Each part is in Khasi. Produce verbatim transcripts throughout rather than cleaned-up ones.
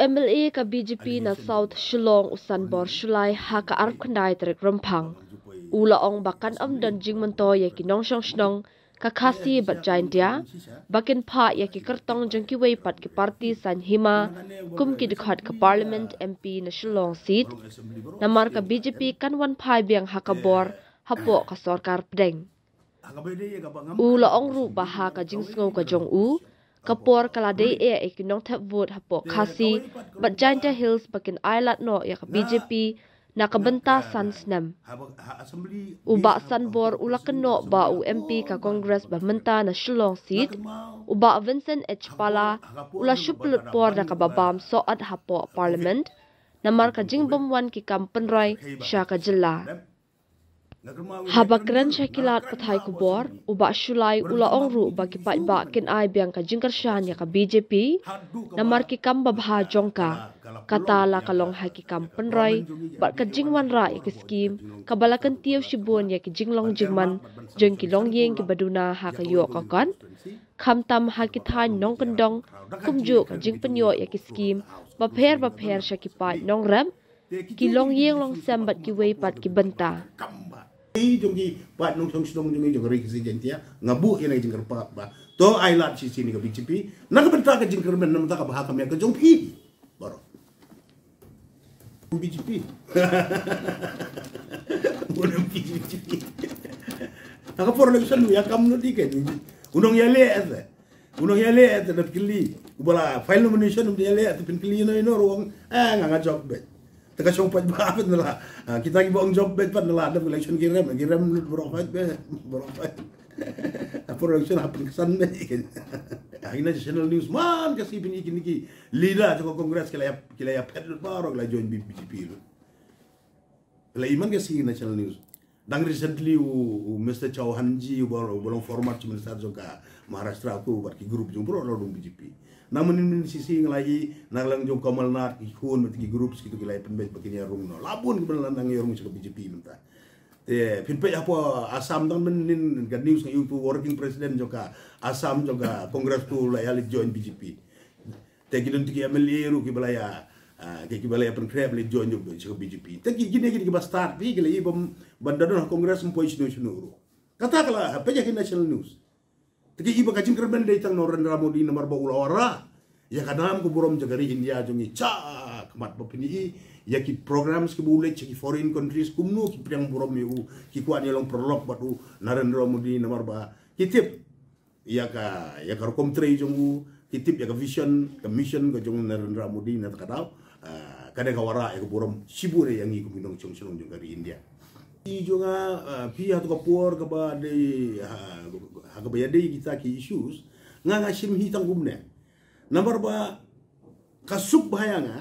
M L A ka B J P na South Shillong u Sanbor Shullai ha ka arphew khyndai tarik Rymphang u la ong ba kan ym don jingmyntoi ïa ki nongshong shnong ka Khasi bad Jaintia ba kin phah ïa ki kyrtong jong kiwei pat ki parti saiñ hima kum ki dkhot ka Parliament M P na Shillong seat. Namar ka B J P kan wan phai biang ha ka bor hapoh ka sorkar pdeng. U la ong ruh ba ha ka jingsngew ka jong u, ka por ka la dei eh ïa ki nongthep vote hapoh Khasi bad Jaintia Hills ba kin ailad noh ïa ka B J P na ka bynta san snem. U Bah Sanbor u la kynnoh ba u M P ka Congress ba mynta na Shillong seat, u Bah Vincent H Pala, u la shu pynlut por da kaba bam soh hapoh Parliament namar ka jingbym wan ki kam pynroi sha ka jylla. Haba kren sha ki lad pathai khubor, u Bah Shullai u la ong ruh ba ki paidbah kin ai biang ka jingkyrshan ïa ka B J P namar ki kam babha jong ka, kata la ka long ha ki kam pynroi bad ka jingwanrah ïa ki skim kaba la kyntiew shibun ïa ki jinglong jingman jong ki longïing kiba duna ha ka ïoh ka kot, khamtam ha ki thaiñ nongkyndong, kumjuh ka jingpynïoh ïa ki skim bapher bapher sha ki paid nongrep, ki longïing longsem bad kiwei pat ki bynta. Ei jong ki pat nongshong shnong jong i jong ka ri Khasi Jaintia, nga buh ïa na ka jingkyrpad ba to ai lad shisha ïa ka B J P na ka bynta ka jingkyrmen, na ka bynta ka bha ka miat ka jong phi. Baroh. B J P. Buh na B J P. Ha ka por election ïa kam no di ka. U nongïaleh eh. U nongïaleh eh te da pynkylla. U ba la file nomination u nongïaleh eh te pynkylla ïa no ïa no ruh u ong, eh, nga nga jop beit. Te ka shong pat ba pat na la. Ah, kita kiba ong jop beit pat na la da election ki rem, ki rem lut baroh pat beit, baroh pat. Hapoh election ha pynksan beit. Ha kine ki channel news man ka shu pyni kine ki leader jong ka Congress ki la ïa, ki la ïa phet lut baroh ki la join B J P lut. La iman ka shu na channel news. Dang recently u, u Mister Chauhanji u ba, u ba long former chief minister jong ka Maharashtra tu bad ki group jong u baroh la rung B J P. Na mynnin mynnin shisha nga la i na lang jong Kamal Nath ki khun bad ki groups kitu ki la ïa pynbeit ba kin ïa rung noh. La bun kiba la nang ïa rung sha ka B J P mynta. Te phin peit hapoh Assam dang mynnin ka news nga ïohi tu working president jong ka Assam jong ka Congress tu la ïa leit join B J P. Te ki don ki M L A ruh kiba la ïa, ah, ki, kiba la ïa pynkhreh ba la join jong B J P. Te ki, kine, kine kiba start phi ki la i bym, ban da don ha Congress ym poi shano shano ruh. Kata ka la peit ïa ki national news. Te ki i ba ka jingkyrmen dei tang Narendra Modi namar ba u la wanrah ïa ka nam ka burom jong ka ri India jong ngi shakhmat ba phin i ïa ki programs kiba u leit sha ki foreign countries kumno ki pdiang burom ïa u, ki kwah ïa long paralok bad u Narendra Modi namar ba ki tip ïa ka, ïa ka rukom trei jong u, ki tip ïa ka vision, ka mission ka jong Narendra Modi na kata ka daw, ah, ka dei ka wanrah ïa ka burom shibun ïa ngi kum ki nongshong shnong jong ka ri India. I jong nga, ah, phi ha tu ka por kaba dei, ha, ha kaba ïa dei kita ki issues, nga nga shim hi tang kumne. Namar ba ka suk ba ha ïa nga,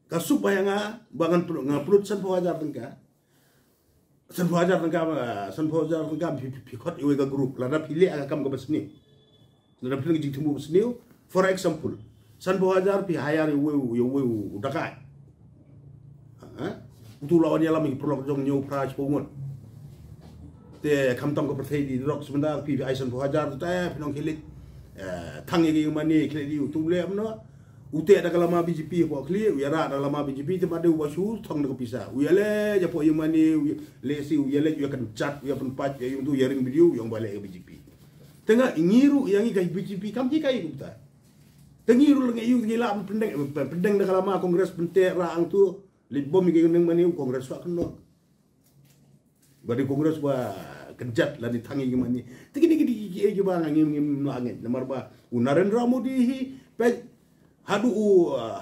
ka suk ba ha ïa nga, ba ngan pynlut, ngan pynlut sanphew hajar tyngka. Sanphew hajar tyngka, ah, sanphew hajar tyngka phi, phi, phi khot iwei ka group, lada phi leh ïa ka kam kaba sniew. Lada phi leh ka jingthmu kaba sniew, for example, sanphew hajar phi hire iwei, iwei u dakai. Ha? Utu la wan ïalam ïa ki paralok jong ngi hynñiew phra shiphew ngut. Te khamtam ka pyrthei dei drugs mynta, phi, phi ai sanphew hajar te phi ong khie leit, eh, thang ïa ka ïing mane, khie leit ïa utu leh kumno. U teh da ka lama B J P hapoh khlieh, u ïarah da ka lama B J P, te ma dei uba shu thong da ka pisa. U ïaleit hapoh ïing mane, u ïa, lehse u ïaleit, u ïakynjat, u ïapynpait, u ïa ïung tu, u ïaring video, u ong ba leh ïa ka B J P. Te nga, ngi ruh ïa ngi ka B J P kam ki kai kumta. Te ngi ruh la ngi ïung, ngi la pynpyndeng, pynpyndeng da ka lama Congress pynteh rah hangtu. Leit bom ïa ka ïing mane u Congress shuwa kynnoh. Ba dei Congress ba kynjat lane thang ïa ïing mane. Te kine ki dei kiei kiba nga ngim, ngim lah ngeit. Namar ba u Narendra Modi hi, peit, haduh u,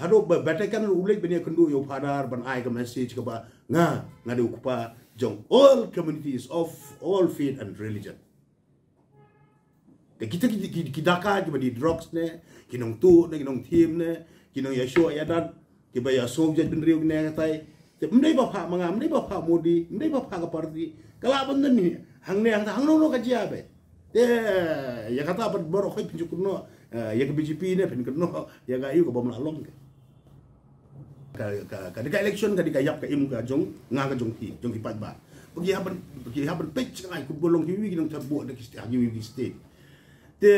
haduh ba Vatican u leit ban ïakynduh ïa u Father ban ai ka message kaba nga, nga dei u kpa jong all communities of all faith and religion. Te kita ki, ki, ki dakai kiba dei drugs ne, ki nongtuh ne, ki nongthiem ne, ki nongïashoh ïadat, kiba ïashoh jaitbynriew kine katai. Te ym dei ba phah ma nga, ym dei ba phah Modi, ym dei ba phah ka party. Ka lah ban don hi, hangne hangta, hangno hangno ka jia beit. Te ïa kata pat baroh khoit phin shu kynnoh, eh, ïa ka B J P ne phin kynnoh ïa ka aïu kabym lah long. Ka, ka, ka dei ka election, ka dei ka ïap ka im ka jong nga ka jong phi, jong ki paidbah. Ba ki hap ban, ba ki hap ban peit sha nga kumba long kiwei ki nongthep vote da ki state, ha kiwei ki state. Te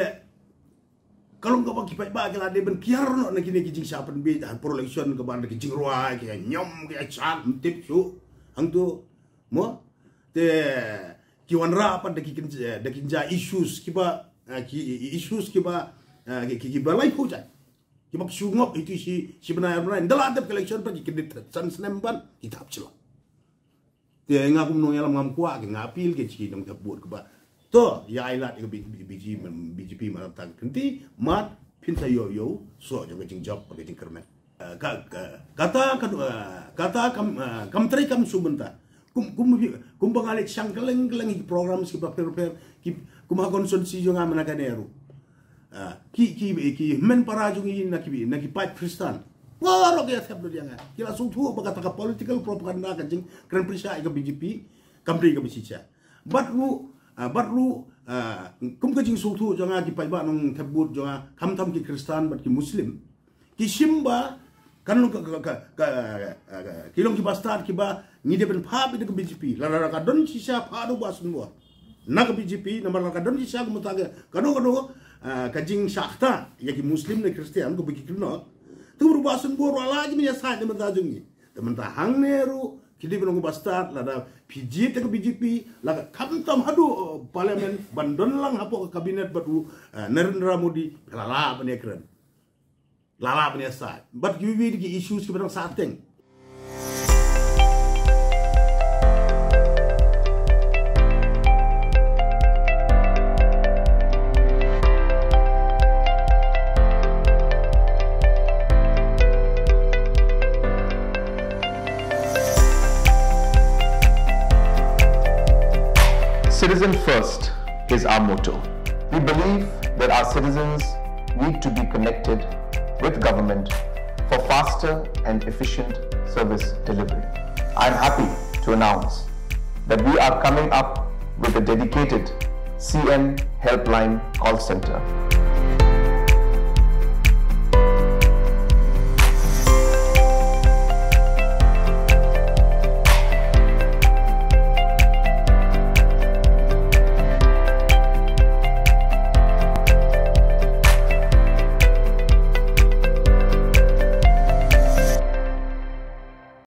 Ka long kaba ki paidbah ki la dei ban kiar noh na kine ki jingshah pynbiej ha por election, kaba da ki jingrwai, ki ïa ñiom, ki ïa chat, ym tip shuh. Hangto, mo, te ki wanrah pat da ki kyn-, da ki kynja issues kiba, eh, ki issues kiba, eh, ki, ki, kiba lai phew jait. Kiba ki shu ngop ïa ki shi, shi bnai ar bnai. Ynda la dep ka election pat ki kyndit san snem ban, ki thap shlok. Te nga kum nongïalam ngam kwah, ki nga appeal ki sha ki nongthep vote kiba, to, ïa ai lad ïa ka B-, B-, B G, B J P man la ka kynti, mad phin sa ïoh ïoh soh jong ka jingjop, ka jingkyrmen. Eh, ka, ka, kata ka, eh, kata kam, eh, kam trei kam shu mynta. Kum, kum, kum ba nga leit shang kylleng kylleng ki programs kiba pher pher, ki, kum ha constituency jong nga mynta ka NEHRU. Ah, ki, ki, ki hynmen para jong ngi na ki, na ki paid Khristan. Baroh ki ïa thep lut ïa nga. Ki la sngewthuh ba kata ka political propaganda, ka jingkren pyrshah ïa ka B J P, kam dei kaba shisha. Bad ruh, ah, bad ruh, ah, kum ka jingsngewthuh jong nga, ki paidbah nongthep vote jong nga, khamtam ki Khristan bad ki Muslim, ki shim ba kan long ka, ka, ka, ka, ka, ki long kiba stad kiba ngi dei ban phah beit da ka B J P. Lada ka don shisha, phah da u Bah Synbor na ka B J P, namar lada ka don shisha, kumta ka, kano kano, ah, ka jingshah ktah ïa ki Muslim ne Khristan, kaba ki kynnoh, te u Bah Synbor ruh la ji mynta ïasaid na bynta jong ngi. Te mynta hangne ruh ki dei ban long kiba stad, lada phi jied da ka B J P, la ka khamtam haduh, uh, Parliament, ban don lang hapoh ka Cabinet bad u, uh, Narendra Modi, phi la lah ban ïakren. La lah ban ïasaid. Bad kiwei kiwei de ki issues kiba dang sahteng. Citizen first is our motto. We believe that our citizens need to be connected with government for faster and efficient service delivery. I am happy to announce that we are coming up with a dedicated C M Helpline call center.